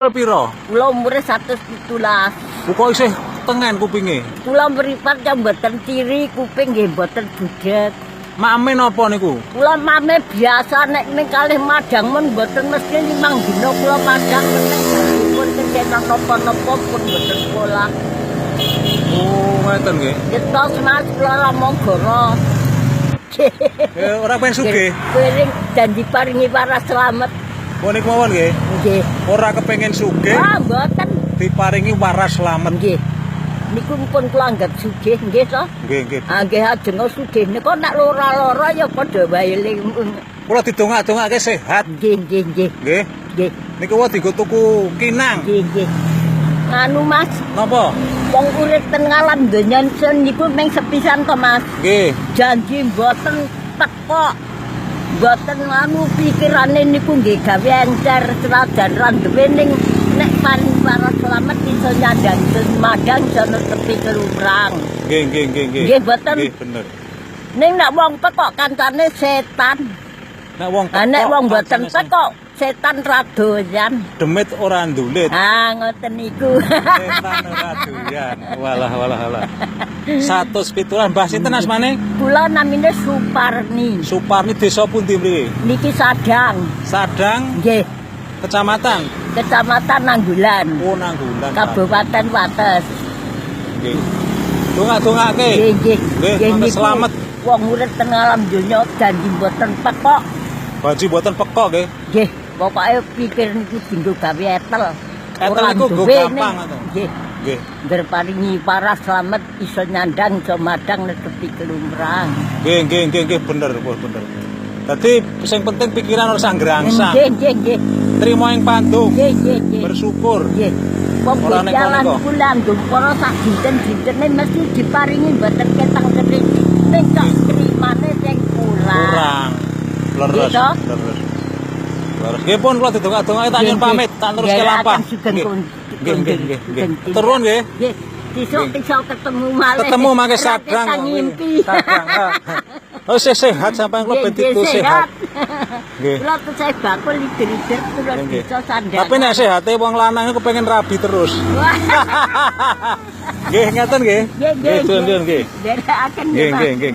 Piro? Kula umure 117. Kok isih tengen kupinge? Kula mripat ya mboten ciri, kuping nggih mboten budheg. Mame napa niku? Kula mame biasa, nek ning kalih madang mun mboten mesti 5 dina kula madang nek pun kecetan napa-napa pun mboten sekolah. Oh, ngeten nggih. Yetos, Mas, kula ramong goro. Eh, ora pengen sugih. Piring dan diparingi waras selamat. Oh, niku mawon nggih. Nggih. Ora kepengin sugih, Ah, mboten. diparingi waras slamet. Nggih. Niku pun kula anggap sugih nggih to. Nggih, nggih. Ah nggih, ajeng sugih niku nek lara-lara ya padha wae le. Kula didongak-dongake sehat. Nggih, nggih, nggih. Nggih. Nggih, Niku wae dienggo tuku kinang. Nggih, nggih. Nganu, Mas, Napa? wong urip ten alam donya niku mung sepisan to, Mas. Nggih. Janji mboten tekok. Mboten nganu pikirane niku nggih gawe encer senajan ra duwe, ning nek paring waras selamat iso nyandang, iso madang, iso netepi kelumrang. Nggih, nggih, nggih, nggih. Nggih, mboten. Nggih, bener. Ning nek wong pekok kancane setan. Nek wong Ah, nek pekok, wong mboten kancane pekok setan ra doyan. Demit ora ndulit. Ah, ngoten niku. Setan ora doyan. Walah, walah, walah. 117. Mbah sinten asmane? Kula namine Suparni. Suparni, desa pundi mriki? Niki Sadang. Sadang, Nggih, kecamatan? Kecamatan Nanggulan. Oh, Nanggulan. Kabupaten Wates. Nggih. Dongak-dongake. Nggih, nggih. Nggih, mangke niku selamat. wong urip teng alam donya janji mboten pekok. Janji mboten pekok nggih. Nggih, pokoke pikir niku dienggo gawe etel. Etel Ora niku nggo duwe gampang ning. atau? Nggih. Nggih. Ngger paringi waras slamet iso nyandang, iso madang, netepi kelumrang. Nggih, nggih, nggih, nggih, bener, bener. Dadi sing penting pikiran ora usah ngrangsang. Nggih, nggih, nggih. Trimo ing pandum, Nggih, nggih, nggih. bersyukur. Nggih. Wong Ora Gusti Allah neko-neko. niku landung para sak dinten-dintene mesti diparingi, mboten ketang sering. Ning kok trimane sing kurang. Kurang. Leres, Nggih, toh? leres. Leres. Nggih pun, kula didongak-dongake, tak nyuwun pamit, tak teruske lampah. Nggih. Nggih, nggih, nggih, nggih. Turun nggih. Nggih. Besok iso ketemu malih. Ketemu mangke Ra Sadang. ketang ngimpi. Sadang. Ah. Oh, sehat sampean, kula ben Nggih, itu sehat. Nggih. Kula tuh saya bakul ider-ider terus Nggih. bisa sandang. Tapi nek sehate wong lanang iku pengen rabi terus. Wah, Nggih, ngeten nggih. nggih, nggih. Nggih, nggih. Nderekaken Nggih, nggih, Mas. nggih, nggih.